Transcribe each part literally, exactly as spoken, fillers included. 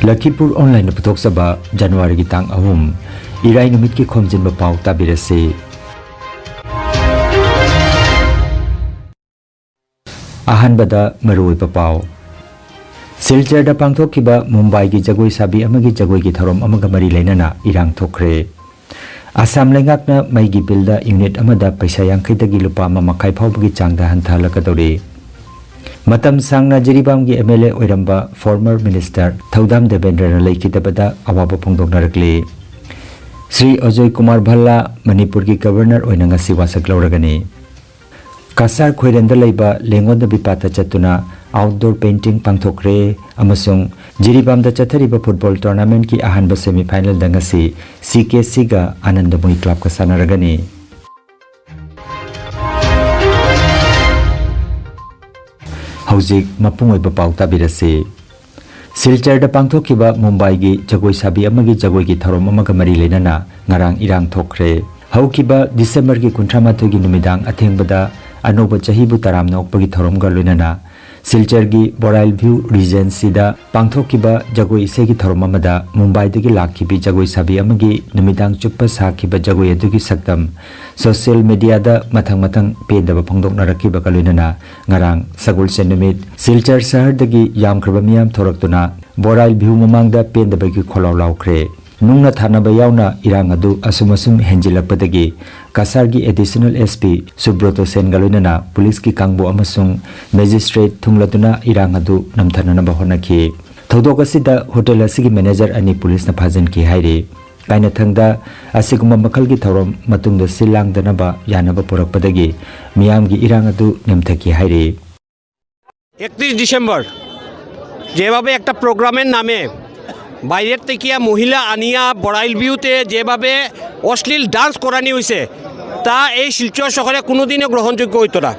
ꯂꯈꯤꯄꯨꯔ ꯑꯣꯟꯂꯥꯏꯟꯅ ꯄꯨꯊꯣꯛꯆꯕ ꯖꯅꯋꯥꯔꯤꯒꯤ ꯇꯥꯡ ꯑꯍꯨꯝ, ꯏꯔꯥꯏ ꯅꯨꯃꯤꯠꯀꯤ ꯈꯣꯝꯖꯤꯟꯕ ꯄꯥꯎ ꯇꯥꯕꯤꯔꯁꯤ꯫ ꯑꯍꯥꯟꯕꯗ ꯃꯔꯨꯑꯣꯏꯕ ꯄꯥꯎ꯫ ꯁꯤꯜꯆꯔꯗ ꯄꯥꯡꯊꯣꯛꯈꯤꯕ ꯃꯨꯝꯕꯥꯏꯒꯤ ꯖꯒꯣꯏ ꯁꯥꯕꯤ ꯑꯃꯒꯤ ꯖꯒꯣꯏꯒꯤ ꯊꯧꯔꯝ ꯑꯃꯒ ꯃꯔꯤ ꯂꯩꯅꯅ ꯏꯔꯥꯡ ꯊꯣꯛꯈ꯭ꯔꯦ꯫ ꯑꯁꯥꯝ ꯂꯩꯉꯥꯛꯅ ꯃꯩꯒꯤ ꯕꯤꯜꯗ ꯌꯨꯅꯤꯠ ꯑꯃꯗ ꯄꯩꯁꯥ ꯌꯥꯡꯈꯩꯗꯒꯤ ꯂꯨꯄꯥ ꯑꯃ ꯃꯈꯥꯏ ꯐꯥꯎꯕꯒꯤ ꯆꯥꯡꯗ ꯍꯟꯊꯍꯜꯂꯛꯀꯗꯧꯔꯤ꯫ ꯃꯇꯝ ꯁꯥꯡꯅ ꯖꯤꯔꯤꯕꯥꯝꯒꯤ ꯑꯦꯝ ꯑꯦꯜ ꯑꯦ ꯑꯣꯏꯔꯝꯕ ꯐꯣꯔꯃꯔ ꯃꯤꯅꯤꯁꯇꯔ ꯊꯧꯗꯥꯝ ꯗꯦꯕꯦꯟꯗ꯭ꯔꯅ ꯂꯩꯈꯤꯗꯕꯗ ꯑꯋꯥꯕ ꯐꯣꯡꯗꯣꯛꯅꯔꯛꯂꯤ꯫ ꯁ꯭ꯔꯤ ꯑꯖꯣꯏ ꯀꯨꯃꯥꯔ ꯚꯜꯂꯥ ꯃꯅꯤꯄꯨꯔꯒꯤ ꯒꯕꯔꯅꯔ ꯑꯣꯏꯅ ꯉꯁꯤ ꯋꯥꯁꯛ ꯂꯧꯔꯒꯅꯤ꯫ ꯀꯁꯥꯔ ꯈꯣꯏꯔꯦꯟꯗ ꯂꯩꯕ ꯂꯦꯡꯒꯣꯟꯗꯕꯤ ꯄꯥꯠꯇ ꯆꯠꯇꯨꯅ ꯑꯥꯎꯠꯗꯣꯔ ꯄꯦꯟꯇꯤꯡ ꯄꯥꯡꯊꯣꯛꯈ꯭ꯔꯦ ꯑꯃꯁꯨꯡ ꯖꯤꯔꯤꯕꯥꯝꯗ ꯆꯠꯊꯔꯤꯕ ꯐꯨꯠꯕꯣꯜ ꯇꯣꯔꯅꯥꯃꯦꯟꯠꯀꯤ ꯑꯍꯥꯟꯕ ꯁꯦꯃꯤꯐꯥꯏꯅꯦꯜꯗ ꯉꯁꯤ ꯁꯤ ꯀꯦ ꯁꯤꯒ ꯑꯥꯅꯟꯗꯃꯣꯏ ꯀ꯭ꯂꯕꯀ ꯁꯥꯟꯅꯔꯒꯅꯤ꯫ ꯍꯧꯖꯤꯛ ꯃꯄꯨꯡ ꯑꯣꯏꯕ ꯄꯥꯎ ꯇꯥꯕꯤꯔꯁꯤ꯫ ꯁꯤꯜꯆꯔꯗ ꯄꯥꯡꯊꯣꯛꯈꯤꯕ ꯃꯨꯝꯕꯥꯏꯒꯤ ꯖꯒꯣꯏ ꯁꯥꯕꯤ ꯑꯃꯒꯤ ꯖꯒꯣꯏꯒꯤ ꯊꯧꯔꯝ ꯑꯃꯒ ꯃꯔꯤ ꯂꯩꯅꯅ ꯉꯔꯥꯡ ꯏꯔꯥꯡ ꯊꯣꯛꯈ꯭ꯔꯦ꯫ ꯍꯧꯈꯤꯕ ꯗꯤꯁꯦꯝꯕꯔꯒꯤ ꯀꯨꯟꯊ꯭ꯔꯥ ꯃꯥꯊꯣꯏꯒꯤ ꯅꯨꯃꯤꯗꯥꯡ ꯑꯊꯦꯡꯕꯗ ꯑꯅꯧꯕ ꯆꯍꯤꯕꯨ ꯇꯔꯥꯝꯅ ꯑꯣꯛꯄꯒꯤ ꯊꯧꯔꯝꯒ ꯂꯣꯏꯅꯅ ꯁꯤꯜꯆꯔꯒꯤ ꯕꯣꯔꯥꯏꯜ ꯚ꯭ꯌꯨ ꯔꯤꯖꯦꯟꯁꯤꯗ ꯄꯥꯡꯊꯣꯛꯈꯤꯕ ꯖꯒꯣꯏ ꯏꯁꯩꯒꯤ ꯊꯧꯔꯝ ꯑꯃꯗ ꯃꯨꯝꯕꯥꯏꯗꯒꯤ ꯂꯥꯛꯈꯤꯕꯤ ꯖꯒꯣꯏ ꯁꯥꯕꯤ ꯑꯃꯒꯤ ꯅꯨꯃꯤꯗꯥꯡ ꯆꯨꯞꯄ ꯁꯥꯈꯤꯕ ꯖꯒꯣꯏ ꯑꯗꯨꯒꯤ ꯁꯛꯇꯝ ꯁꯣꯁꯤꯌꯦꯜ ꯃꯤꯗꯤꯌꯥꯗ ꯃꯊꯪ ꯃꯊꯪ ꯄꯦꯟꯗꯕ ꯐꯣꯡꯗꯣꯛꯅꯔꯛꯈꯤꯕꯒ ꯂꯣꯏꯅꯅ ꯉꯔꯥꯡ ꯁꯒꯣꯜꯁꯦꯟ ꯅꯨꯃꯤꯠ ꯁꯤꯜꯆꯔ ꯁꯍꯔꯗꯒꯤ ꯌꯥꯝꯈ꯭ꯔꯕ ꯃꯤꯌꯥꯝ ꯊꯣꯔꯛꯇꯨꯅ ꯕꯣꯔꯥꯏꯜ ꯚ꯭ꯌꯨ ꯃꯃꯥꯡꯗ ꯄꯦꯟꯗꯕꯒꯤ ꯈꯣꯜꯂꯥꯎ ꯂꯥꯎꯈ꯭ꯔꯦ꯫ ꯅꯨꯡꯅ ꯊꯥꯅꯕ ꯌꯥꯎꯅ ꯏꯔꯥꯡ ꯑꯗꯨ ꯑꯁꯨꯝ ꯑꯁꯨꯝ ꯍꯦꯟꯖꯤꯜꯂꯛꯄꯗꯒꯤ ꯀꯁꯥꯔꯒꯤ ꯑꯦꯗꯤꯁꯅꯦꯜ ꯑꯦꯁ ꯄꯤ ꯁꯨꯕ꯭ꯔꯣꯇꯣ ꯁꯦꯟꯒ ꯂꯣꯏꯅꯅ ꯄꯨꯂꯤꯁꯀꯤ ꯀꯥꯡꯕꯨ ꯑꯃꯁꯨꯡ ꯃꯦꯖꯤꯁꯇ꯭ꯔꯦꯠ ꯊꯨꯡꯂꯗꯨꯅ ꯏꯔꯥꯡ ꯑꯗꯨ ꯅꯝꯊꯅꯅꯕ ꯍꯣꯠꯅꯈꯤ꯫ ꯊꯧꯗꯣꯛ ꯑꯁꯤꯗ ꯍꯣꯇꯦꯜ ꯑꯁꯤꯒꯤ ꯃꯦꯅꯦꯖꯔ ꯑꯅꯤ ꯄꯨꯂꯤꯁꯅ ꯐꯥꯖꯤꯟꯈꯤ ꯍꯥꯏꯔꯤ꯫ ꯀꯥꯏꯅꯊꯪꯗ ꯑꯁꯤꯒꯨꯝꯕ ꯃꯈꯜꯒꯤ ꯊꯧꯔꯝ ꯃꯇꯨꯡꯗ ꯁꯤꯜ ꯂꯥꯡꯗꯅꯕ ꯌꯥꯅꯕ ꯄꯨꯔꯛꯄꯗꯒꯤ ꯃꯤꯌꯥꯝꯒꯤ ꯏꯔꯥꯡ ꯑꯗꯨ ꯅꯦꯝꯊꯈꯤ ꯍꯥꯏꯔꯤ꯫ একত্রিশ ডিসেম্বর যেভাবে একটা প্রোগ্রামের নামে বাইরের থেকে মহিলা আনিয়া বড়াইল ভিউতে যেভাবে অশ্লীল ডান্স করানি হয়েছে, তা এই শিলচর শহরে কোনোদিনও গ্রহণযোগ্য হইতো না।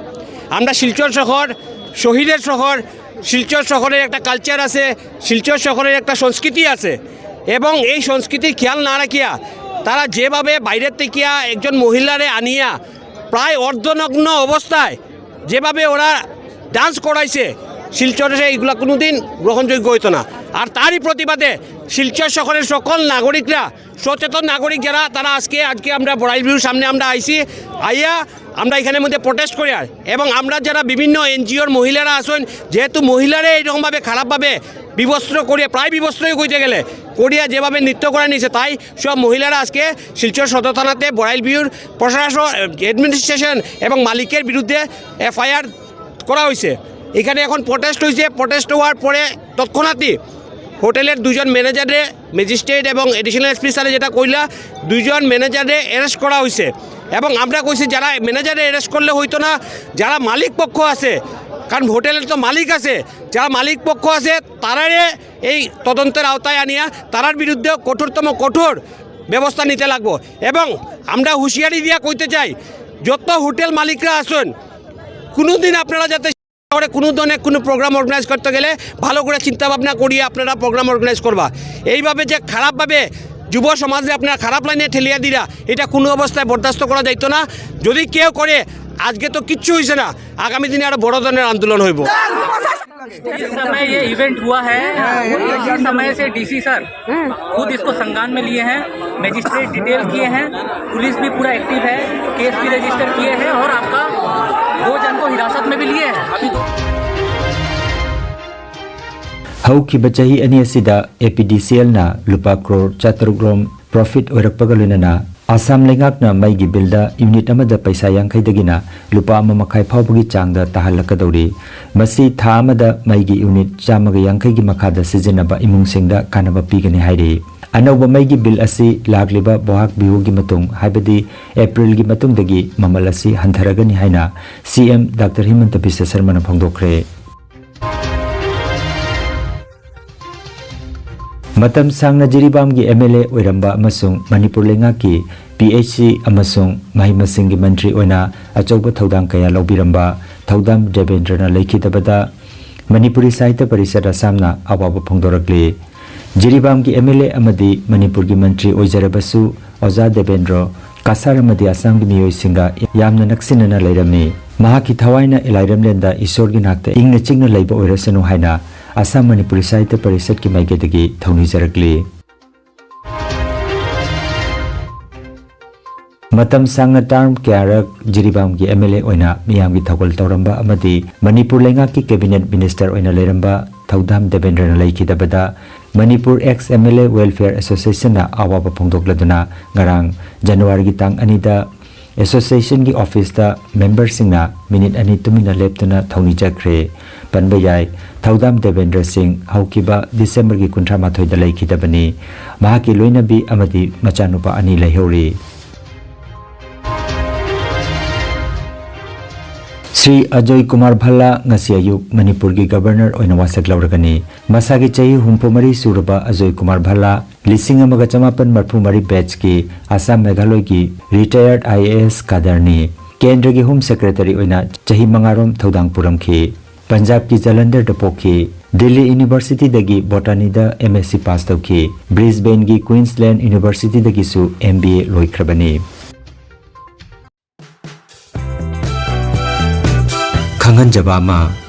আমরা শিলচর শহর, শহীদের শহর, শিলচর শহরের একটা কালচার আছে, শিলচর শহরের একটা সংস্কৃতি আছে, এবং এই সংস্কৃতির খেয়াল না রাখিয়া তারা যেভাবে বাইরের থেকে একজন মহিলারে আনিয়া প্রায় অর্ধনগ্ন অবস্থায় যেভাবে ওরা ডান্স করাইছে, শিলচরে এইগুলা কোনোদিন গ্রহণযোগ্য হইতো না। আর তারই প্রতিবাদে শিলচর শহরের সকল নাগরিকরা, সচেতন নাগরিক যারা, তারা আজকে আজকে আমরা বড়াইল ভিউর সামনে আমরা আইছি। আইয়া আমরা এখানে মধ্যে প্রোটেস্ট করি আর এবং আমরা যারা বিভিন্ন এনজিওর মহিলারা আছেন, যেহেতু মহিলারা এইরকমভাবে খারাপভাবে বিবস্ত্র করিয়া, প্রায় বিবস্ত্রই কইতে গেলে, করিয়া যেভাবে নৃত্য করে নিছে, তাই সব মহিলারা আজকে শিলচর সদর থানাতে বড়াইল ভিউর প্রশাসন, অ্যাডমিনিস্ট্রেশন এবং মালিকের বিরুদ্ধে এফআইআর করা হয়েছে। এখানে এখন প্রোটেস্ট হয়েছে। প্রোটেস্ট হওয়ার পরে তৎক্ষণাৎই হোটেলের দুজন ম্যানেজারে, ম্যাজিস্ট্রেট এবং অ্যাডিশনাল এসপি স্যারে যেটা কইলা, দুজন ম্যানেজারে অ্যারেস্ট করা হয়েছে। এবং আমরা কইছি, যারা ম্যানেজারে অ্যারেস্ট করলে হইতো না, যারা মালিক পক্ষ আছে, কারণ হোটেলের তো মালিক আছে, যারা মালিক পক্ষ আছে, তারারে এই তদন্তের আওতায় আনিয়া তারার বিরুদ্ধে কঠোরতম কঠোর ব্যবস্থা নিতে লাগবো। এবং আমরা হুঁশিয়ারি দিয়া কইতে চাই, যত হোটেল মালিকরা আছেন, কোনো দিন আপনারা যাতে করে কোনো ধরনের কোনো প্রোগ্রাম অর্গানাইজ করতে গেলে ভালো করে চিন্তা ভাবনা করিয়া আপনারা প্রোগ্রাম অর্গানাইজ করবা। এইভাবে যে খারাপভাবে যুব সমাজে আপনারা খারাপ লাইনে ঠেলিয়া দিরা, এটা কোনো অবস্থায় বরদাস্ত করা যাইতো না। যদি কেউ করে, আজকে তো কিচ্ছু হয়েছে না, আগামী দিনে আরো বড় ধরনের আন্দোলন হইব। जिस समय ये इवेंट हुआ है, उसी समय से डीसी सर खुद इसको संज्ञान में लिए हैं, मजिस्ट्रेट डिटेल किए हैं, पुलिस भी पूरा एक्टिव है, केस भी रजिस्टर किए हैं और आपका दो जन को हिरासत में भी लिए हैं। अभी तो ꯍꯧꯈꯤꯕ ꯆꯍꯤ ꯑꯅꯤ ꯑꯁꯤꯗ ꯑꯦ ꯄꯤ ꯗꯤ ꯁꯤ ꯑꯦꯜꯅ ꯂꯨꯄꯥ ꯀ꯭ꯔꯣꯔ ꯆꯥꯇꯔꯨꯛ ꯔꯣꯝ ꯄ꯭ꯔꯣꯐꯤꯠ ꯑꯣꯏꯔꯛꯄꯒ ꯂꯣꯏꯅꯅ ꯑꯁꯥꯝ ꯂꯩꯉꯥꯛꯅ ꯃꯩꯒꯤ ꯕꯤꯜꯗ ꯌꯨꯅꯤꯠ ꯑꯃꯗ ꯄꯩꯁꯥ ꯌꯥꯡꯈꯩꯗꯒꯤꯅ ꯂꯨꯄꯥ ꯑꯃ ꯃꯈꯥꯏ ꯐꯥꯎꯕꯒꯤ ꯆꯥꯡꯗ ꯇꯥꯍꯜꯂꯛꯀꯗꯧꯔꯤ꯫ ꯃꯁꯤ ꯊꯥ ꯑꯃꯗ ꯃꯩꯒꯤ ꯌꯨꯅꯤꯠ ꯆꯥꯝꯃꯒ ꯌꯥꯡꯈꯩꯒꯤ ꯃꯈꯥꯗ ꯁꯤꯖꯤꯟꯅꯕ ꯏꯃꯨꯡꯁꯤꯡꯗ ꯀꯥꯟꯅꯕ ꯄꯤꯒꯅꯤ ꯍꯥꯏꯔꯤ꯫ ꯑꯅꯧꯕ ꯃꯩꯒꯤ ꯕꯤꯜ ꯑꯁꯤ ꯂꯥꯛꯂꯤꯕ ꯕꯣꯍꯥꯛ ꯕꯤꯍꯨꯒꯤ ꯃꯇꯨꯡ, ꯍꯥꯏꯕꯗꯤ ꯑꯦꯄ꯭ꯔꯤꯜꯒꯤ ꯃꯇꯨꯡꯗꯒꯤ ꯃꯃꯜ ꯑꯁꯤ ꯍꯟꯊꯔꯒꯅꯤ ꯍꯥꯏꯅ ꯁꯤ ꯑꯦꯝ ꯗꯥꯛꯇꯔ ꯍꯤꯃꯟꯇ ꯕꯤꯁ꯭ꯋ ꯁꯔꯃꯅ ꯐꯣꯡꯗꯣꯛꯈ꯭ꯔꯦ꯫ ꯃꯇꯝ ꯁꯥꯡꯅ ꯖꯤꯔꯤꯕꯥꯝꯒꯤ ꯑꯦꯝ ꯑꯦꯜ ꯑꯦ ꯑꯣꯏꯔꯝꯕ ꯑꯃꯁꯨꯡ ꯃꯅꯤꯄꯨꯔ ꯂꯩꯉꯥꯛꯀꯤ ꯄꯤ ꯑꯩꯆ ꯁꯤ ꯑꯃꯁꯨꯡ ꯃꯍꯩ ꯃꯁꯤꯡꯒꯤ ꯃꯟꯇ꯭ꯔꯤ ꯑꯣꯏꯅ ꯑꯆꯧꯕ ꯊꯧꯗꯥꯡ ꯀꯌꯥ ꯂꯧꯕꯤꯔꯝꯕ ꯊꯧꯗꯥꯝ ꯗꯦꯕꯦꯟꯗ꯭ꯔꯅ ꯂꯩꯈꯤꯗꯕꯗ ꯃꯅꯤꯄꯨꯔꯤ ꯁꯥꯍꯤꯇ꯭ꯌ ꯄꯔꯤꯁꯠ ꯑꯁꯥꯝꯅ ꯑꯋꯥꯕ ꯐꯣꯡꯗꯣꯔꯛꯂꯤ꯫ ꯖꯤꯔꯤꯕꯥꯝꯒꯤ ꯑꯦꯝ ꯑꯦꯜ ꯑꯦ ꯑꯃꯗꯤ ꯃꯅꯤꯄꯨꯔꯒꯤ ꯃꯟꯇ꯭ꯔꯤ ꯑꯣꯏꯖꯔꯕꯁꯨ ꯑꯣꯖꯥ ꯗꯦꯕꯦꯟꯗ꯭ꯔꯣ ꯀꯁꯥꯔ ꯑꯃꯗꯤ ꯑꯁꯥꯝꯒꯤ ꯃꯤꯑꯣꯏꯁꯤꯡꯒ ꯌꯥꯝꯅ ꯅꯛꯁꯤꯟꯅꯅ ꯂꯩꯔꯝꯃꯤ꯫ ꯃꯍꯥꯛꯀꯤ ꯊꯋꯥꯏꯅ ꯏꯂꯥꯏꯔꯝꯂꯦꯟꯗ ꯏꯁꯣꯔꯒꯤ ꯅꯥꯛꯇ ꯏꯪꯅ ꯆꯤꯛꯅ ꯂꯩꯕ ꯑꯣꯏꯔꯁꯅꯨ ꯍꯥꯏꯅ ꯑꯁꯥꯝ ꯃꯅꯤꯄꯨꯔꯤ ꯁꯥꯍꯤꯇ꯭ꯌ ꯄꯔꯤꯁꯠꯀꯤ ꯃꯥꯏꯀꯩꯗꯒꯤ ꯊꯧꯅꯤꯖꯔꯛꯂꯤ꯫ ꯃꯇꯝ ꯁꯥꯡꯅ ꯇꯥꯔꯝ ꯀꯌꯥꯔꯛ ꯖꯤꯔꯤꯕꯥꯝꯒꯤ ꯑꯦꯝ ꯑꯦꯜ ꯑꯦ ꯑꯣꯏꯅ ꯃꯤꯌꯥꯝꯒꯤ ꯊꯧꯒꯜ ꯇꯧꯔꯝꯕ ꯑꯃꯗꯤ ꯃꯅꯤꯄꯨꯔ ꯂꯩꯉꯥꯛꯀꯤ ꯀꯦꯕꯤꯅꯦꯠ ꯃꯤꯅꯤꯁꯇꯔ ꯑꯣꯏꯅ ꯂꯩꯔꯝꯕ ꯊꯧꯗꯥꯝ ꯗꯦꯕꯦꯟꯗ꯭ꯔꯅ ꯂꯩꯈꯤꯗꯕꯗ Manipur ex M L A welfare ꯑꯦꯁꯣꯁꯤꯌꯦꯁꯟꯅ ꯑꯋꯥꯕ ꯐꯣꯡꯗꯣꯛꯂꯗꯨꯅ ꯉꯔꯥꯡ ꯖꯅꯋꯥꯔꯤꯒꯤ ꯇꯥꯡ ꯑꯅꯤꯗ ꯑꯦꯁꯣꯁꯤꯌꯦꯁꯟꯒꯤ ꯑꯣꯐꯤꯁꯇ ꯃꯦꯝꯕꯔꯁꯤꯡꯅ ꯃꯤꯅꯤꯠ ꯑꯅꯤ ꯇꯨꯃꯤꯟꯅ ꯂꯦꯞꯇꯨꯅ ꯊꯧꯅꯤꯖꯈ꯭ꯔꯦ꯫ ꯄꯟꯕ ꯌꯥꯏ, ꯊꯧꯗꯥꯝ ꯗꯦꯕꯦꯟꯗ꯭ꯔ ꯁꯤꯡ ꯍꯧꯈꯤꯕ ꯗꯤꯁꯦꯝꯕꯔꯒꯤ ꯀꯨꯟꯊ꯭ꯔꯥ ꯃꯥꯊꯣꯏꯗ ꯂꯩꯈꯤꯗꯕꯅꯤ꯫ ꯃꯍꯥꯛꯀꯤ ꯂꯣꯏꯅꯕꯤ ꯑꯃꯗꯤ ꯃꯆꯥꯅꯨꯄꯥ ꯑꯅꯤ ꯂꯩꯍꯧꯔꯤ꯫ ꯁ꯭ꯔꯤ ꯑꯖꯣꯏ ꯀꯨꯃꯥꯔ ꯚꯜꯂꯥ ꯉꯁꯤ ꯑꯌꯨꯛ ꯃꯅꯤꯄꯨꯔꯒꯤ ꯒꯕꯔꯅꯔ ꯑꯣꯏꯅ ꯋꯥꯁꯛ ꯂꯧꯔꯒꯅꯤ꯫ ꯃꯁꯥꯒꯤ ꯆꯍꯤ ꯍꯨꯝꯐꯨ ꯃꯔꯤ ꯁꯨꯔꯕ ꯑꯖꯣꯏ ꯀꯨꯃꯥꯔ ꯚꯜꯂꯥ ꯂꯤꯁꯤꯡ ꯑꯃꯒ ꯆꯃꯥꯄꯟ ꯃꯔꯐꯨ ꯃꯔꯤ ꯕꯦꯠꯆꯀꯤ ꯑꯁꯥꯝ ꯃꯦꯘꯥꯂꯣꯏꯒꯤ ꯔꯤꯇꯥꯌꯔꯗ ꯑꯥꯏ ꯑꯦ ꯑꯦꯁ ꯀꯥꯗꯔꯅꯤ꯫ ꯀꯦꯟꯗ꯭ꯔꯒꯤ ꯍꯣꯝ ꯁꯦꯀ꯭ꯔꯦꯇꯔꯤ ꯑꯣꯏꯅ ꯆꯍꯤ ꯃꯉꯥꯔꯣꯝ ꯊꯧꯗꯥꯡ ꯄꯨꯔꯝꯈꯤ꯫ ꯄꯟꯖꯥꯕꯀꯤ ꯖꯂꯟꯙꯔꯗ ꯄꯣꯛꯈꯤ꯫ Delhi ꯌꯨꯅꯤꯚꯔꯁꯤꯇꯤꯗꯒꯤ ꯕꯣꯇꯥꯅꯤꯗ M S C pass ꯇꯧꯈꯤ꯫ ꯕ꯭ꯔꯤꯁꯕꯦꯟꯒꯤ ꯀ꯭ꯋꯤꯟꯁꯂꯦꯟ ꯌꯨꯅꯤꯚꯔꯁꯤꯇꯤꯗꯒꯤꯁꯨ ꯑꯦꯝ ꯕꯤ ꯑꯦ ꯂꯣꯏꯈ꯭ꯔꯕꯅꯤ꯫ ꯈꯪꯍꯟꯖꯕ ꯑꯃ,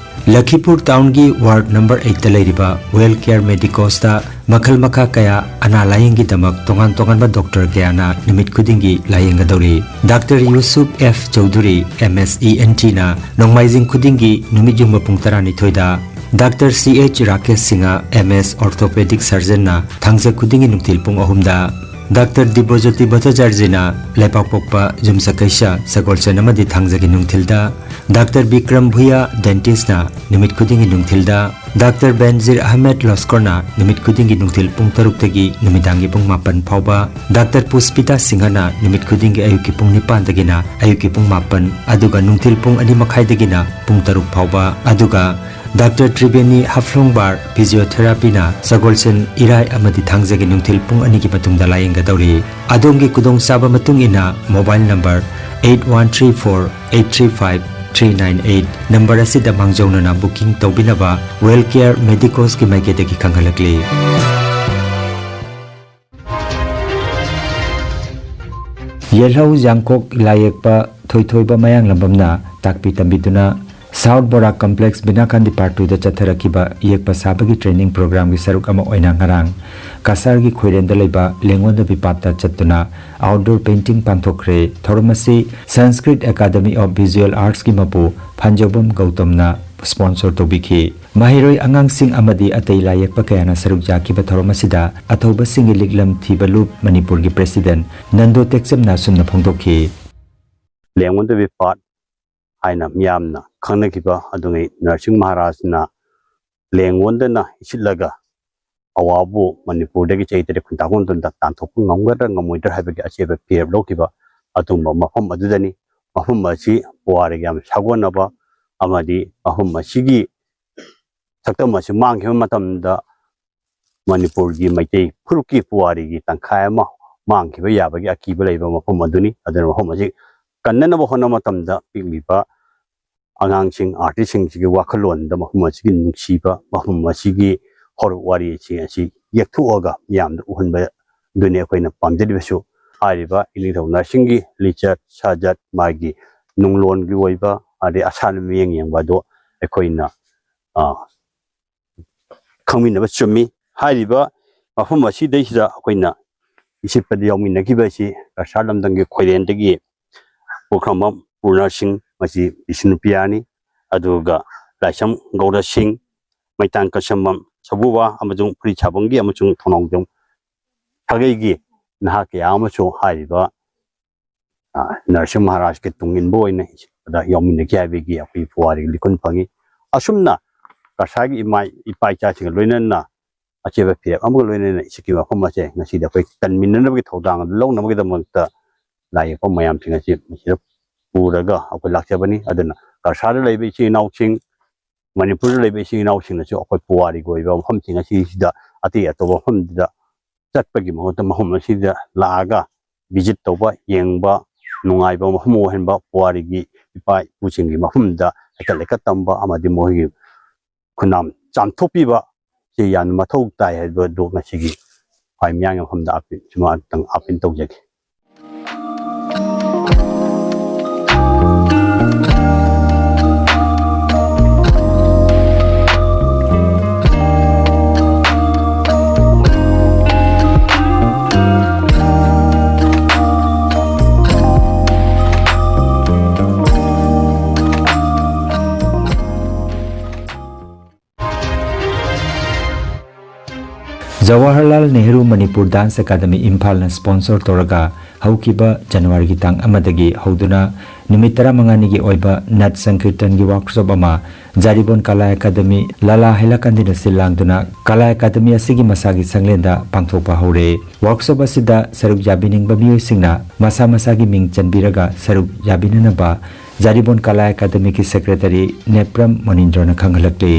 ꯂꯈꯤꯄꯨꯔ ꯇꯥꯎꯟꯒꯤ ꯋꯥꯔꯗ ꯅꯝꯕꯔ ꯑꯩꯠꯇ ꯂꯩꯔꯤꯕ ꯋꯦꯜ ꯀꯦꯌꯔ ꯃꯦꯗꯤꯀꯣꯁꯇ ꯃꯈꯜ ꯃꯈꯥ ꯀꯌꯥ ꯑꯅꯥ ꯂꯥꯌꯦꯡꯒꯤꯗꯃꯛ ꯇꯣꯉꯥꯟ ꯇꯣꯉꯥꯟꯕ ꯗꯣꯛꯇꯔ ꯀꯌꯥꯅ ꯅꯨꯃꯤꯠ ꯈꯨꯗꯤꯡꯒꯤ ꯂꯥꯌꯦꯡꯒꯗꯧꯔꯤ꯫ Doctor Yusuf F Chowdhury, M S E N ꯇꯤꯅ ꯅꯣꯡꯃꯥꯏꯖꯤꯡ ꯈꯨꯗꯤꯡꯒꯤ ꯅꯨꯃꯤꯠ ꯌꯨꯡꯕ ꯄꯨꯡ ꯇꯔꯥꯅꯤꯊꯣꯏꯗ, doctor C H Rakesh Singh, M S orthopaedic ꯁꯔꯖꯟꯅ ꯊꯥꯡꯖ ꯈꯨꯗꯤꯡꯒꯤ ꯅꯨꯡꯊꯤꯜ ꯄꯨꯡ ꯑꯍꯨꯝꯗ, ꯗꯥꯛꯇꯔ ꯗꯤꯕ꯭ꯔꯖꯣꯇꯤ ꯚꯠꯇꯥꯆꯥꯔꯖꯤꯅ ꯂꯩꯕꯥꯛꯄꯣꯛꯄ ꯌꯨꯝꯁꯀꯩꯁ ꯁꯒꯣꯜꯁꯦꯟ ꯑꯃꯗꯤ ꯊꯥꯡꯖꯒꯤ ꯅꯨꯡꯊꯤꯜꯗ, ꯗꯥꯛꯇꯔ ꯕꯤꯀ꯭ꯔꯝ ꯚꯨꯌꯥ ꯗꯦꯟꯇꯤꯁꯅ ꯅꯨꯃꯤꯠ ꯈꯨꯗꯤꯡꯒꯤ ꯅꯨꯡꯊꯤꯜꯗ, ꯗꯥꯛꯇꯔ ꯕꯦꯟꯖꯤꯔ ꯑꯍꯃꯦꯗ ꯂꯣꯁꯀꯣꯔꯅ ꯅꯨꯃꯤꯠ ꯈꯨꯗꯤꯡꯒꯤ ꯅꯨꯡꯊꯤꯜ ꯄꯨꯡ ꯇꯔꯨꯛꯇꯒꯤ ꯅꯨꯃꯤꯗꯥꯡꯒꯤ ꯄꯨꯡ ꯃꯥꯄꯟ ꯐꯥꯎꯕ, ꯗꯥꯛꯇꯔ ꯄꯨꯁꯄꯤꯇꯥ ꯁꯤꯡꯍꯅ ꯅꯨꯃꯤꯠ ꯈꯨꯗꯤꯡꯒꯤ ꯑꯌꯨꯛꯀꯤ ꯄꯨꯡ ꯅꯤꯄꯥꯟꯗꯒꯤꯅ ꯑꯌꯨꯛꯀꯤ ꯄꯨꯡ ꯃꯥꯄꯟ, ꯑꯗꯨꯒ ꯅꯨꯡꯊꯤꯜ ꯄꯨꯡ ꯑꯅꯤ ꯃꯈꯥꯏꯗꯒꯤꯅ ꯄꯨꯡ ꯇꯔꯨꯛ ꯐꯥꯎꯕ, ꯑꯗꯨꯒ ꯗꯥꯛꯇꯔ ꯇ꯭ꯔꯤꯕꯦꯅꯤ ꯍꯥꯐ꯭ꯂꯣꯡꯕꯥꯔ ꯐꯤꯖꯤꯌꯣꯊꯦꯔꯥꯄꯤꯅ ꯁꯒꯣꯜꯁꯦꯟ, ꯏꯔꯥꯏ ꯑꯃꯗꯤ ꯊꯥꯡꯖꯒꯤ ꯅꯨꯡꯊꯤꯜ ꯄꯨꯡ ꯑꯅꯤꯒꯤ ꯃꯇꯨꯡꯗ ꯂꯥꯌꯦꯡꯒꯗꯧꯔꯤ꯫ ꯑꯗꯣꯝꯒꯤ ꯈꯨꯗꯣꯡꯆꯥꯕ ꯃꯇꯨꯡ ꯏꯟꯅ mobile number eight one three four eight three five three nine eight number ꯑꯁꯤꯗ ꯃꯥꯡꯖꯧꯅꯅ ꯕꯨꯀꯤꯡ ꯇꯧꯕꯤꯅꯕ ꯋꯦꯜ ꯀꯦꯌꯔ ꯃꯦꯗꯤꯀꯣꯁꯀꯤ ꯃꯥꯏꯀꯩꯗꯒꯤ ꯈꯪꯍꯜꯂꯛꯂꯤ꯫ ꯌꯦꯜꯍꯧ ꯌꯥꯡꯀꯣꯛ ꯂꯥꯏꯌꯦꯛꯄ ꯊꯣꯏꯊꯣꯏꯕ ꯃꯌꯥꯡꯂꯝꯕꯝꯅ ꯇꯥꯛꯄꯤ ꯇꯝꯕꯤꯗꯨꯅ ꯁꯥꯎꯠ ꯕꯣꯔꯥ ꯀꯝꯄ꯭ꯂꯦꯛꯁ ꯕꯤꯅꯥꯀꯥꯟꯗꯤ ꯄꯥꯔꯠ ꯇꯨꯗ ꯆꯠꯊꯔꯛꯈꯤꯕ ꯌꯦꯛꯄ ꯁꯥꯕꯒꯤ ꯇ꯭ꯔꯦꯅꯤꯡ ꯄ꯭ꯔꯣꯒ꯭ꯔꯥꯝꯒꯤ ꯁꯔꯨꯛ ꯑꯃ ꯑꯣꯏꯅ ꯉꯔꯥꯡ ꯀꯁꯥꯔꯒꯤ ꯈꯣꯏꯔꯦꯟꯗ ꯂꯩꯕ ꯂꯦꯡꯉꯣꯟꯗ ꯕꯤꯄꯥꯠꯇ ꯆꯠꯇꯨꯅ ꯑꯥꯎꯠꯗꯣꯔ ꯄꯦꯟꯇꯤꯡ ꯄꯥꯡꯊꯣꯛꯈ꯭ꯔꯦ꯫ ꯊꯧꯔꯝ ꯑꯁꯤ ꯁꯪꯁꯀ꯭ꯔꯤꯠ ꯑꯦꯀꯥꯗꯃꯤ ꯑꯣꯐ ꯚꯤꯖꯨꯑꯦꯜ ꯑꯥꯔꯠꯁꯀꯤ ꯃꯄꯨ ꯐꯟꯖꯧꯕꯝ ꯒꯧꯇꯝꯅ ꯁ꯭ꯄꯣꯟꯁꯔ ꯇꯧꯕꯤꯈꯤ꯫ ꯃꯍꯩꯔꯣꯏ ꯑꯉꯥꯡꯁꯤꯡ ꯑꯃꯗꯤ ꯑꯇꯩ ꯂꯥꯏ ꯌꯦꯛꯄ ꯀꯌꯥꯅ ꯁꯔꯨꯛ ꯌꯥꯈꯤꯕ ꯊꯧꯔꯝ ꯑꯁꯤꯗ ꯑꯊꯧꯕꯁꯤꯡꯒꯤ ꯂꯤꯛꯂꯝ ꯊꯤꯕ ꯂꯨꯞ ꯃꯅꯤꯄꯨꯔꯒꯤ ꯄ꯭ꯔꯦꯁꯤꯗꯦꯟꯠ ꯅꯟꯗꯣ ꯇꯦꯛꯆꯝꯅ ꯑꯁꯨꯝꯅ ꯐꯣꯡꯗꯣꯛꯈꯤ꯫ ꯂꯦꯡꯉꯣꯟꯗ ꯕꯤꯄꯥꯠ ꯍꯥꯏꯅ ꯃꯤꯌꯥꯝꯅ ꯈꯪꯅꯈꯤꯕ ꯑꯗꯨꯉꯩ ꯅꯔꯁꯤꯡ ꯃꯍꯥꯔꯥꯖꯅ ꯂꯦꯡꯉꯣꯟꯗꯅ ꯏꯁꯤꯠꯂꯒ ꯑꯋꯥꯕꯨ ꯃꯅꯤꯄꯨꯔꯗꯒꯤ ꯆꯍꯤ ꯇꯔꯦꯠ ꯈꯨꯟꯇꯥꯛꯄ ꯃꯇꯝꯗ ꯇꯥꯟꯊꯣꯛꯄ ꯉꯝꯒꯗ꯭ꯔꯥ ꯉꯝꯃꯣꯏꯗ꯭ꯔꯥ ꯍꯥꯏꯕꯒꯤ ꯑꯆꯦꯠꯄ ꯐꯤꯔꯦꯞ ꯂꯧꯈꯤꯕ ꯑꯗꯨꯒꯨꯝꯕ ꯃꯐꯝ ꯑꯗꯨꯗꯅꯤ꯫ ꯃꯐꯝ ꯑꯁꯤ ꯄꯨꯋꯥꯔꯤꯒ ꯌꯥꯝ ꯁꯥꯒꯣꯟꯅꯕ ꯑꯃꯗꯤ ꯃꯐꯝ ꯑꯁꯤꯒꯤ ꯁꯛꯇꯝ ꯑꯁꯤ ꯃꯥꯡꯈꯤꯕ ꯃꯇꯝꯗ ꯃꯅꯤꯄꯨꯔꯒꯤ ꯃꯩꯇꯩ ꯐꯨꯔꯨꯞꯀꯤ ꯄꯨꯋꯥꯔꯤꯒꯤ ꯇꯪꯈꯥꯏ ꯑꯃ ꯃꯥꯡꯈꯤꯕ ꯌꯥꯕꯒꯤ ꯑꯀꯤꯕ ꯂꯩꯕ ꯃꯐꯝ ꯑꯗꯨꯅꯤ꯫ ꯑꯗꯨꯅ ꯃꯐꯝ ꯑꯁꯤ ꯀꯟꯅꯅꯕ ꯍꯣꯠꯅꯕ ꯃꯇꯝꯗ ꯄꯤꯛꯂꯤꯕ ꯑꯉꯥꯡꯁꯤꯡ, ꯑꯥꯔꯇꯤꯁꯁꯤꯡꯁꯤꯒꯤ ꯋꯥꯈꯜꯂꯣꯟꯗ ꯃꯐꯝ ꯑꯁꯤꯒꯤ ꯅꯨꯡꯁꯤꯕ, ꯃꯐꯝ ꯑꯁꯤꯒꯤ ꯍꯧꯔꯛ ꯋꯥꯔꯤꯁꯤꯡ ꯑꯁꯤ ꯌꯦꯛꯊꯣꯛꯑꯒ ꯃꯤꯌꯥꯝꯗ ꯎꯍꯟꯕꯗꯨꯅꯤ ꯑꯩꯈꯣꯏꯅ ꯄꯥꯝꯖꯔꯤꯕꯁꯨ꯫ ꯍꯥꯏꯔꯤꯕ ꯏꯅꯤꯡꯊꯧ ꯅꯔꯁꯤꯡꯒꯤ ꯂꯤꯆꯠ ꯁꯥꯖꯠ, ꯃꯥꯒꯤ ꯅꯨꯡꯂꯣꯟꯒꯤ ꯑꯣꯏꯕ ꯑꯗꯩ ꯑꯁꯥꯟꯕ ꯃꯤꯠꯌꯦꯡ ꯌꯦꯡꯕ ꯑꯗꯨ ꯑꯩꯈꯣꯏꯅ, ꯑ, ꯈꯪꯃꯤꯟꯅꯕ ꯆꯨꯝꯃꯤ꯫ ꯍꯥꯏꯔꯤꯕ ꯃꯐꯝ ꯑꯁꯤꯗꯩꯁꯤꯗ ꯑꯩꯈꯣꯏꯅ ꯏꯁꯤꯠꯄꯗ ꯌꯥꯎꯃꯤꯟꯅꯈꯤꯕ ꯑꯁꯤ ꯀꯁꯥꯔ ꯂꯝꯗꯝꯒꯤ ꯈꯣꯏꯔꯦꯟꯗꯒꯤ ꯄꯨꯈ꯭ꯔꯝꯕꯝ ꯄꯨꯔꯅꯔꯁꯤꯡ, ꯃꯁꯤ ꯕꯤꯁꯅꯨꯄ꯭ꯔꯤꯌꯥꯅꯤ, ꯑꯗꯨꯒ ꯂꯥꯏꯁ꯭ꯔꯝ ꯒꯧꯔꯁꯤꯡ, ꯃꯩꯇꯥꯡ ꯀꯁꯝꯕꯝ ꯁꯕꯨꯕ ꯑꯃꯁꯨꯡ ꯐꯨꯔꯤꯠ ꯁꯥꯐꯝꯒꯤ ꯑꯃꯁꯨꯡ ꯊꯣꯡꯅꯥꯎꯖꯝ ꯁꯥꯒꯩꯒꯤ ꯅꯍꯥ ꯀꯌꯥ ꯑꯃꯁꯨ ꯍꯥꯏꯔꯤꯕ, ꯑ, ꯅꯔꯁꯤꯡ ꯃꯍꯥꯔꯥꯖꯀꯤ ꯇꯨꯡ ꯏꯟꯕ ꯑꯣꯏꯅ ꯏꯁꯤꯠꯄꯗ ꯌꯥꯎꯃꯤꯟꯅꯈꯤ ꯍꯥꯏꯕꯒꯤ ꯑꯩꯈꯣꯏ ꯄꯨꯋꯥꯔꯤꯒꯤ ꯂꯤꯈꯨꯟ ꯐꯪꯉꯤ꯫ ꯑꯁꯨꯝꯅ ꯀꯁꯥꯔꯒꯤ ꯏꯃꯥ ꯏꯄꯥ ꯏꯆꯥꯁꯤꯡꯒ ꯂꯣꯏꯅꯅ ꯑꯆꯦꯠꯄ ꯐꯤꯔꯦꯞ ꯑꯃꯒ ꯂꯣꯏꯅꯅ ꯏꯁꯤꯠꯀꯤ ꯃꯐꯝ ꯑꯁꯦ ꯉꯁꯤꯗꯤ ꯑꯩꯈꯣꯏ ꯀꯟꯃꯤꯟꯅꯅꯕꯒꯤ ꯊꯧꯗꯥꯡ ꯑꯗꯨ ꯂꯧꯅꯕꯒꯤꯗꯃꯛꯇ ꯂꯥꯏ ꯌꯦꯛꯄ ꯃꯌꯥꯝꯁꯤꯡ ꯑꯁꯤ ꯃꯁꯤꯗ ꯄꯨꯔꯒ ꯑꯩꯈꯣꯏ ꯂꯥꯛꯆꯕꯅꯤ꯫ ꯑꯗꯨꯅ ꯀꯁꯥꯔꯗ ꯂꯩꯕ ꯏꯆꯤꯜ ꯏꯅꯥꯎꯁꯤꯡ, ꯃꯅꯤꯄꯨꯔꯗ ꯂꯩꯕ ꯏꯆꯤꯜ ꯏꯅꯥꯎꯁꯤꯡꯅꯁꯨ ꯑꯩꯈꯣꯏ ꯄꯨꯋꯥꯔꯤꯒꯤ ꯑꯣꯏꯕ ꯃꯐꯝꯁꯤꯡ ꯑꯁꯤꯁꯤꯗ ꯑꯇꯩ ꯑꯇꯣꯞꯄ ꯃꯐꯝꯗꯨꯗ ꯆꯠꯄꯒꯤ ꯃꯍꯨꯠꯇ ꯃꯐꯝ ꯑꯁꯤꯗ ꯂꯥꯛꯑꯒ ꯚꯤꯖꯤꯠ ꯇꯧꯕ, ꯌꯦꯡꯕ, ꯅꯨꯡꯉꯥꯏꯕ ꯃꯐꯝ ꯑꯣꯏꯍꯟꯕ, ꯄꯨꯋꯥꯔꯤꯒꯤ ꯏꯄꯥ ꯏꯄꯨꯁꯤꯡꯒꯤ ꯃꯐꯝꯗ ꯍꯩꯀꯠ ꯂꯩꯀꯠ ꯇꯝꯕ ꯑꯃꯗꯤ ꯃꯈꯣꯏꯒꯤ ꯈꯨꯟꯅꯥꯝ ꯆꯥꯝꯊꯣꯛꯄꯤꯕ ꯁꯤ ꯌꯥꯝꯅ ꯃꯊꯧ ꯇꯥꯏ ꯍꯥꯏꯕꯗꯨ ꯉꯁꯤꯒꯤ ꯈ꯭ꯋꯥꯏ ꯃꯤꯌꯥꯝꯒꯤ ꯃꯐꯝꯗ ꯑꯥꯄꯤꯜ, ꯁꯨꯃꯥꯏꯅ ꯑꯥꯄꯤꯜ ꯇꯧꯖꯒꯦ꯫ ꯖꯋꯥꯍꯔꯂꯥꯜ ꯅꯦꯍꯔꯨ ꯃꯅꯤꯄꯨꯔ ꯗꯥꯟꯁ ꯑꯦꯀꯥꯗꯃꯤ ꯏꯝꯐꯥꯜꯅ ꯁ꯭ꯄꯣꯟꯁꯔ ꯇꯧꯔꯒ ꯍꯧꯈꯤꯕ ꯖꯅꯋꯥꯔꯤꯒꯤ ꯇꯥꯡ ꯑꯃꯗꯒꯤ ꯍꯧꯗꯨꯅ ꯅꯨꯃꯤꯠ ꯇꯔꯥꯃꯉꯥꯅꯤꯒꯤ ꯑꯣꯏꯕ ꯅꯠ ꯁꯪꯀꯤꯔꯇꯟꯒꯤ ꯋꯥꯔꯛꯁꯣꯞ ꯑꯃ ꯖꯥꯔꯤꯕꯣꯟ ꯀꯂꯥ ꯑꯦꯀꯥꯗꯃꯤ ꯂꯥꯂꯥ ꯍꯩꯂꯥꯀꯟꯗꯤꯅ ꯁꯤꯜ ꯂꯥꯡꯗꯨꯅ ꯀꯂꯥ ꯑꯦꯀꯥꯗꯃꯤ ꯑꯁꯤꯒꯤ ꯃꯁꯥꯒꯤ ꯁꯪꯂꯦꯟꯗ ꯄꯥꯡꯊꯣꯛꯄ ꯍꯧꯔꯦ꯫ ꯋꯥꯔꯛꯁꯣꯞ ꯑꯁꯤꯗ ꯁꯔꯨꯛ ꯌꯥꯕꯤꯅꯤꯡꯕ ꯃꯤꯑꯣꯏꯁꯤꯡꯅ ꯃꯁꯥ ꯃꯁꯥꯒꯤ ꯃꯤꯡ ꯆꯟꯕꯤꯔꯒ ꯁꯔꯨꯛ ꯌꯥꯕꯤꯅꯅꯕ ꯖꯥꯔꯤꯕꯣꯟ ꯀꯂꯥ ꯑꯦꯀꯥꯗꯃꯤꯒꯤ ꯁꯦꯀ꯭ꯔꯦꯇꯔꯤ ꯅꯦꯄ꯭ꯔꯝ ꯃꯣꯅꯤꯟꯗ꯭ꯔꯣꯅ ꯈꯪꯍꯜꯂꯛꯂꯤ꯫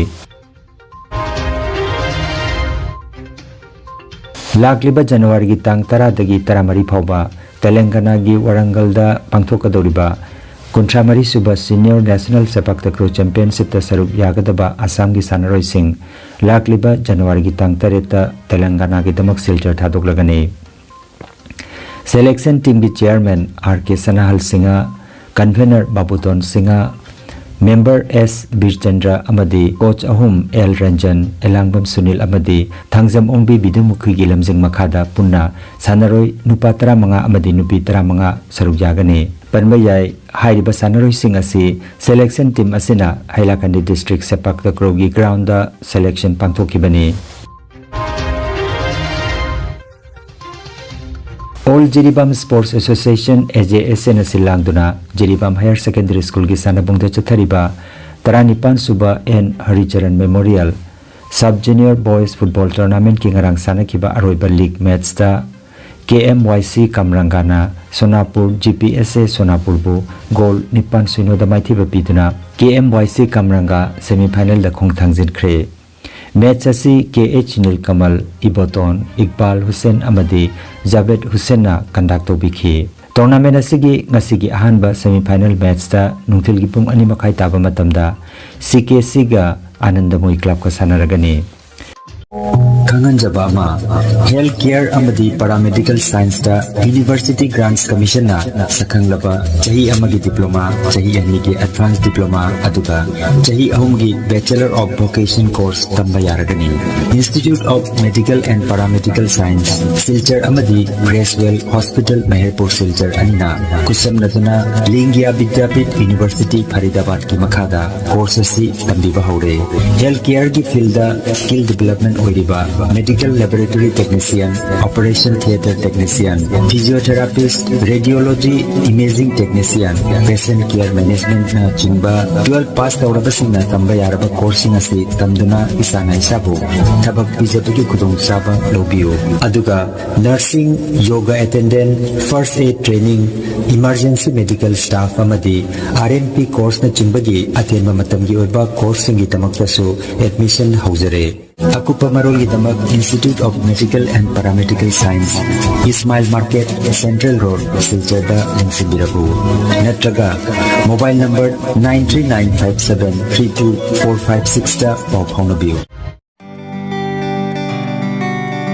ꯂꯥꯛꯂꯤꯕ ꯖꯅꯋꯥꯔꯤꯒꯤ ꯇꯥꯡ ꯇꯔꯥꯗꯒꯤ ꯇꯔꯥꯃꯔꯤ ꯐꯥꯎꯕ ꯇꯦꯂꯪꯒꯅꯥꯒꯤ ꯋꯥꯔꯪꯒꯜꯗ ꯄꯥꯡꯊꯣꯛꯀꯗꯧꯔꯤꯕ ꯀꯨꯟꯊ꯭ꯔꯥ ꯃꯔꯤ ꯁꯨꯕ ꯁꯤꯅꯤꯌꯔ ꯅꯦꯁꯅꯦꯜ ꯁꯦꯄꯥꯛ ꯇꯀ꯭ꯔꯨ ꯆꯦꯝꯄꯤꯌꯟꯁꯤꯞꯇ ꯁꯔꯨꯛ ꯌꯥꯒꯗꯕ ꯑꯁꯥꯝꯒꯤ ꯁꯥꯟꯅꯔꯣꯏꯁꯤꯡ ꯂꯥꯛꯂꯤꯕ ꯖꯅꯋꯥꯔꯤꯒꯤ ꯇꯥꯡ ꯇꯔꯦꯠꯇ ꯇꯦꯂꯪꯒꯅꯥꯒꯤꯗꯃꯛ ꯁꯤꯜꯆꯔ ꯊꯥꯗꯣꯛꯂꯒꯅꯤ꯫ ꯁꯦꯂꯦꯛꯁꯟ ꯇꯤꯝꯒꯤ ꯆꯤꯌꯔꯃꯦꯟ ꯑꯥꯔ ꯀꯦ ꯁꯅꯥꯍꯜ ꯁꯤꯡꯍ, ꯀꯟꯚꯦꯅꯔ ꯕꯥꯕꯨꯗꯣꯟ ꯁꯤꯡꯍ, ꯃꯦꯝꯕꯔ ꯑꯦꯁ ꯕꯤꯔꯆꯟꯗ꯭ꯔ ꯑꯃꯗꯤ ꯀꯣꯆ ꯑꯍꯨꯝ ꯑꯦꯜ ꯔꯟꯖꯟ, ꯑꯦꯂꯥꯡꯕꯝ ꯁꯨꯅꯤꯜ ꯑꯃꯗꯤ ꯊꯥꯡꯖꯝ ꯑꯣꯡꯕꯤ ꯕꯤꯗꯨꯃꯨꯈꯤꯒꯤ ꯂꯝꯖꯤꯡ ꯃꯈꯥꯗ ꯄꯨꯟꯅ ꯁꯥꯟꯅꯔꯣꯏ ꯅꯨꯄꯥ ꯇꯔꯥꯃꯉꯥ ꯑꯃꯗꯤ ꯅꯨꯄꯤ ꯇꯔꯥꯃꯉꯥ ꯁꯔꯨꯛ ꯌꯥꯒꯅꯤ꯫ ꯄꯟꯕ ꯌꯥꯏ, ꯍꯥꯏꯔꯤꯕ ꯁꯥꯟꯅꯔꯣꯏꯁꯤꯡ ꯑꯁꯤ ꯁꯦꯂꯦꯛꯁꯟ ꯇꯤꯝ ꯑꯁꯤꯅ ꯍꯩꯂꯥꯀꯟꯗꯤ ꯗꯤꯁꯇ꯭ꯔꯤꯛ ꯁꯦꯄꯥꯛ ꯇꯀ꯭ꯔꯣꯒꯤ ꯒ꯭ꯔꯥꯎꯟꯗ ꯁꯦꯂꯦꯛꯁꯟ ꯄꯥꯡꯊꯣꯛꯈꯤꯕꯅꯤ꯫ All Jiribam sports association, A J S ꯑꯦꯅ ꯁꯤꯜ ꯂꯥꯡꯗꯨꯅ ꯖꯤꯔꯤꯕꯥꯝ ꯍꯥꯌꯔ ꯁꯦꯀꯦꯟꯗꯔꯤ ꯁ꯭ꯀꯨꯜꯒꯤ ꯁꯥꯟꯅꯕꯨꯡꯗ ꯆꯠꯊꯔꯤꯕ ꯇꯔꯥꯅꯤꯄꯥꯟ ꯁꯨꯕ N Haricharan memorial sub junior boys football ꯇꯣꯔꯅꯥꯃꯦꯟꯠꯀꯤ ꯉꯔꯥꯡ ꯁꯥꯟꯅꯈꯤꯕ ꯑꯔꯣꯏꯕ ꯂꯤꯒ ꯃꯦꯠꯆꯇ ꯀꯦ ꯑꯦꯝ ꯋꯥꯏ ꯁꯤ ꯀꯝꯔꯪꯒꯥꯅ ꯁꯣꯅꯥꯄꯨꯔ ꯖꯤ ꯄꯤ ꯑꯦꯁ ꯑꯦ ꯁꯣꯅꯥꯄꯨꯔꯕꯨ ꯒꯣꯜ ꯅꯤꯄꯥꯟ ꯁꯤꯅꯣꯗ ꯃꯥꯏꯊꯤꯕ ꯄꯤꯗꯨꯅ ꯀꯦ ꯑꯦꯝ ꯋꯥꯏ ꯁꯤ ꯀꯝꯔꯪꯒꯥ ꯁꯦꯃꯤꯐꯥꯏꯅꯦꯜꯗ ꯈꯣꯡꯊꯥꯡꯖꯤꯟꯈ꯭ꯔꯦ꯫ ꯃꯦꯆ ꯑꯁꯤ ꯀꯦ ꯑꯩꯆ ꯅꯤꯜꯀꯃꯜ, ꯏꯕꯣꯇꯣꯟ, ꯏꯛꯕꯥꯜ ꯍꯨꯁꯦꯟ ꯑꯃꯗꯤ ꯖꯥꯕꯦꯗ ꯍꯨꯁꯦꯟꯅ ꯀꯟꯗꯛ ꯇꯧꯕꯤꯈꯤ꯫ ꯇꯣꯔꯅꯥꯃꯦꯟ ꯑꯁꯤꯒꯤ ꯉꯁꯤꯒꯤ ꯑꯍꯥꯟꯕ ꯁꯦꯃꯤꯐꯥꯏꯅꯦꯜ ꯃꯦꯆꯇ ꯅꯨꯡꯊꯤꯜꯒꯤ ꯄꯨꯡ ꯑꯅꯤ ꯃꯈꯥꯏ ꯇꯥꯕ ꯃꯇꯝꯗ ꯁꯤ ꯀꯦ ꯁꯤꯒ ꯑꯥꯅꯟꯗꯃꯣꯏ ꯀ꯭ꯂꯕꯀ ꯁꯥꯟꯅꯔꯒꯅꯤ꯫ ꯈꯪꯍꯟꯖꯕ ꯑꯃ, ꯍꯦꯜꯊ ꯀꯦꯌꯔ ꯑꯃꯗꯤ ꯄꯥꯔꯥꯃꯦꯗꯤꯀꯦꯜ ꯁꯥꯏꯟꯁꯇ ꯌꯨꯅꯤꯚꯔꯁꯤꯇꯤ ꯒ꯭ꯔꯥꯟꯠꯁ ꯀꯃꯤꯁꯟꯅ ꯁꯛꯈꯪꯂꯕ ꯆꯍꯤ ꯑꯃꯒꯤ ꯗꯤꯄ꯭ꯂꯣꯃꯥ, ꯆꯍꯤ ꯑꯅꯤꯒꯤ ꯑꯦꯗꯚꯥꯟꯁ ꯗꯤꯄ꯭ꯂꯣꯃꯥ, ꯑꯗꯨꯒ ꯆꯍꯤ ꯑꯍꯨꯝꯒꯤ Bachelor of Vocation course ꯇꯝꯕ ꯌꯥꯔꯒꯅꯤ꯫ Institute of Medical and Paramedical Science, Silchar ꯑꯃꯗꯤ ꯒ꯭ꯔꯦꯁꯋꯦꯜ ꯍꯣꯁꯄꯤꯇꯥꯜ ꯃꯦꯍꯔꯄꯨꯔ ꯁꯤꯜꯆꯔ ꯑꯅꯤꯅ ꯈꯨꯠꯁꯝꯅꯗꯨꯅ ꯂꯤꯡꯒꯤꯌꯥ ꯕꯤꯗ꯭ꯌꯥꯄꯤꯊ ꯌꯨꯅꯤꯚꯔꯁꯤꯇꯤ ꯐꯔꯤꯗꯥꯕꯥꯗꯀꯤ ꯃꯈꯥꯗ ꯀꯣꯔꯁ ꯑꯁꯤ ꯇꯝꯕꯤꯕ ꯍꯧꯔꯦ꯫ ꯍꯦꯜꯊ ꯀꯦꯌꯔꯒꯤ ꯐꯤꯜꯗ ꯁ꯭ꯀꯤꯜ ꯗꯤꯕꯦꯂꯞꯃꯦꯟ ꯑꯣꯏꯔꯤꯕ Medical Laboratory Technician, Operation Theatre Technician, Physiotherapist, Radiology Imaging Technician, Patient Care Managementꯅꯆꯤꯡꯕ twelve pass ꯇꯧꯔꯕꯁꯤꯡꯅ ꯇꯝꯕ ꯌꯥꯔꯕ courseꯁꯤꯡ ꯑꯁꯤ ꯇꯝꯗꯨꯅ ꯏꯁꯥꯅ ꯏꯁꯥꯕꯨ ꯊꯕꯛ ꯄꯤꯖꯕꯒꯤ ꯈꯨꯗꯣꯡꯆꯥꯕ ꯂꯧꯕꯤꯌꯨ꯫ ꯑꯗꯨꯒ Nursing, Yoga Attendant, First Aid Training, Emergency Medical Staff ꯑꯃꯗꯤ R N P courseꯅꯆꯤꯡꯕꯒꯤ ꯑꯇꯦꯟꯕ ꯃꯇꯝꯒꯤ ꯑꯣꯏꯕ courseꯁꯤꯡꯒꯤꯗꯃꯛꯇꯁꯨ admission ꯍꯧꯖꯔꯦ꯫ ꯑꯀꯨꯞꯄ ꯃꯔꯣꯜꯒꯤꯗꯃꯛ Institute of Medical and Paramedical Science, Ismail Market, Central Road, ꯁꯤꯜꯆꯔꯗ ꯂꯦꯡꯁꯤꯟꯕꯤꯔꯛꯎ꯫ ꯅꯠꯇ꯭ꯔꯒ mobile number nine three nine five seven three two four five sixꯇ ꯄꯥꯎ ꯐꯥꯎꯅꯕꯤꯌꯨ꯫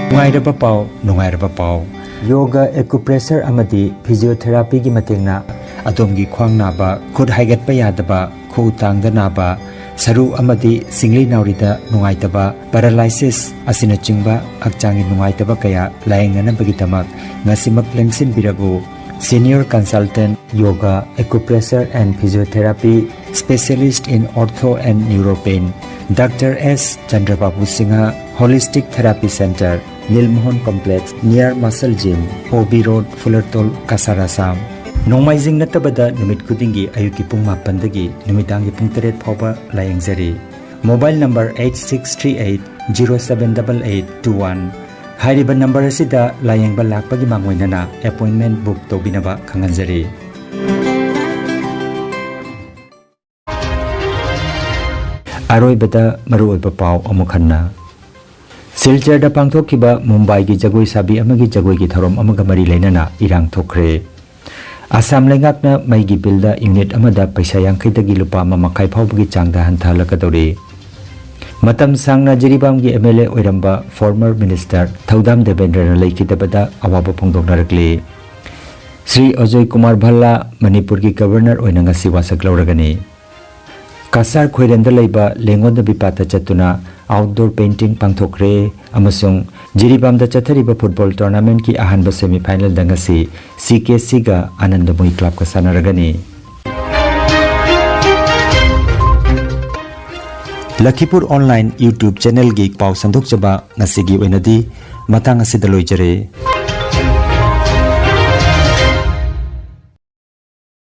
ꯅꯨꯡꯉꯥꯏꯔꯕ ꯄꯥꯎ, ꯅꯨꯡꯉꯥꯏꯔꯕ ꯄꯥꯎ꯫ Yoga, acupressure ꯑꯃꯗꯤ physiotherapyꯒꯤ ꯃꯇꯦꯡꯅ ꯑꯗꯣꯝꯒꯤ ꯈ꯭ꯋꯥꯡ ꯅꯥꯕ, ꯈꯨꯠ ꯍꯥꯏꯒꯠꯄ ꯌꯥꯗꯕ, ꯈꯨꯎ ꯇꯥꯡꯗ ꯅꯥꯕ, ꯁꯔꯨ ꯑꯃꯗꯤ ꯁꯤꯡꯂꯤ ꯅꯥꯎꯔꯤꯗ ꯅꯨꯡꯉꯥꯏꯇꯕ, paralysis ꯑꯁꯤꯅꯆꯤꯡꯕ ꯍꯛꯆꯥꯡꯒꯤ ꯅꯨꯡꯉꯥꯏꯇꯕ ꯀꯌꯥ ꯂꯥꯌꯦꯡꯅꯅꯕꯒꯤꯗꯃꯛ ꯉꯁꯤꯃꯛ ꯂꯦꯡꯁꯤꯟꯕꯤꯔꯛꯎ꯫ Senior Consultant, Yoga, Acupressure and Physiotherapy, Specialist in Ortho and Neuropain, Doctor S Chandrababu Singha, Holistic Therapy Center, Nilmohan Complex, near Muscle Gym, O B Road, Fulartol, Cachar, Assam꯫ ꯅꯣꯡꯃꯥꯏꯖꯤꯡ ꯅꯠꯇꯕꯗ ꯅꯨꯃꯤꯠ ꯈꯨꯗꯤꯡꯒꯤ ꯑꯌꯨꯛꯀꯤ ꯄꯨꯡ ꯃꯥꯄꯟꯗꯒꯤ ꯅꯨꯃꯤꯗꯥꯡꯒꯤ ꯄꯨꯡ ꯇꯔꯦꯠ ꯐꯥꯎꯕ ꯂꯥꯌꯦꯡꯖꯔꯤ꯫ Mobile number eight six three eight zero seven double eight two one꯫ ꯍꯥꯏꯔꯤꯕ number ꯑꯁꯤꯗ ꯂꯥꯌꯦꯡꯕ ꯂꯥꯛꯄꯒꯤ ꯃꯥꯡꯑꯣꯏꯅꯅ appointment book ꯇꯧꯕꯤꯅꯕ ꯈꯪꯍꯟꯖꯔꯤ꯫ ꯑꯔꯣꯏꯕꯗ ꯃꯔꯨꯑꯣꯏꯕ ꯄꯥꯎ ꯑꯃꯨꯛ ꯍꯟꯅ꯫ ꯁꯤꯜꯆꯔꯗ ꯄꯥꯡꯊꯣꯛꯈꯤꯕ ꯃꯨꯝꯕꯥꯏꯒꯤ ꯖꯒꯣꯏ ꯁꯥꯕꯤ ꯑꯃꯒꯤ ꯖꯒꯣꯏꯒꯤ ꯊꯧꯔꯝ ꯑꯃꯒ ꯃꯔꯤ ꯂꯩꯅꯅ ꯏꯔꯥꯡ ꯊꯣꯛꯈ꯭ꯔꯦ꯫ ꯑꯁꯥꯝ ꯂꯩꯉꯥꯛꯅ ꯃꯩꯒꯤ ꯕꯤꯜꯗ ꯌꯨꯅꯤꯠ ꯑꯃꯗ ꯄꯩꯁꯥ ꯌꯥꯡꯈꯩꯗꯒꯤ ꯂꯨꯄꯥ ꯑꯃ ꯃꯈꯥꯏ ꯐꯥꯎꯕꯒꯤ ꯆꯥꯡꯗ ꯍꯟꯊꯍꯜꯂꯛꯀꯗꯧꯔꯤ꯫ ꯃꯇꯝ ꯁꯥꯡꯅ ꯖꯤꯔꯤꯕꯥꯝꯒꯤ ꯑꯦꯝ ꯑꯦꯜ ꯑꯦ ꯑꯣꯏꯔꯝꯕ former minister ꯊꯧꯗꯥꯝ ꯗꯦꯕꯦꯟꯗ꯭ꯔꯅ ꯂꯩꯈꯤꯗꯕꯗ ꯑꯋꯥꯕ ꯐꯣꯡꯗꯣꯛꯅꯔꯛꯂꯤ꯫ ꯁ꯭ꯔꯤ ꯑꯖꯣꯏ ꯀꯨꯃꯥꯔ ꯚꯜꯂꯥ ꯃꯅꯤꯄꯨꯔꯒꯤ ꯒꯕꯔꯅꯔ ꯑꯣꯏꯅ ꯉꯁꯤ ꯋꯥꯁꯛ ꯂꯧꯔꯒꯅꯤ꯫ ꯀꯁꯥꯔ ꯈꯣꯏꯔꯦꯟꯗ ꯂꯩꯕ ꯂꯦꯡꯉꯣꯟꯗ ꯕꯤꯄꯥꯠꯇ ꯆꯠꯇꯨꯅ outdoor painting ꯄꯥꯡꯊꯣꯛꯈ꯭ꯔꯦ ꯑꯃꯁꯨꯡ ꯖꯤꯔꯤꯕꯥꯝꯗ ꯆꯠꯊꯔꯤꯕ football tournamentꯀꯤ ꯑꯍꯥꯟꯕ semifinalꯗ ꯉꯁꯤ ꯁꯤ ꯀꯦ ꯁꯤꯒ ꯑꯥꯅꯟꯗꯃꯣꯏ clubꯀ ꯁꯥꯟꯅꯔꯒꯅꯤ꯫ ꯂꯈꯤꯄꯨꯔ ꯑꯣꯟꯂꯥꯏꯟ YouTube ꯆꯦꯅꯦꯜꯒꯤ ꯄꯥꯎ ꯁꯟꯗꯣꯛꯆꯕ ꯉꯁꯤꯒꯤ ꯑꯣꯏꯅꯗꯤ ꯃꯇꯥꯡ ꯑꯁꯤꯗ ꯂꯣꯏꯖꯔꯦ꯫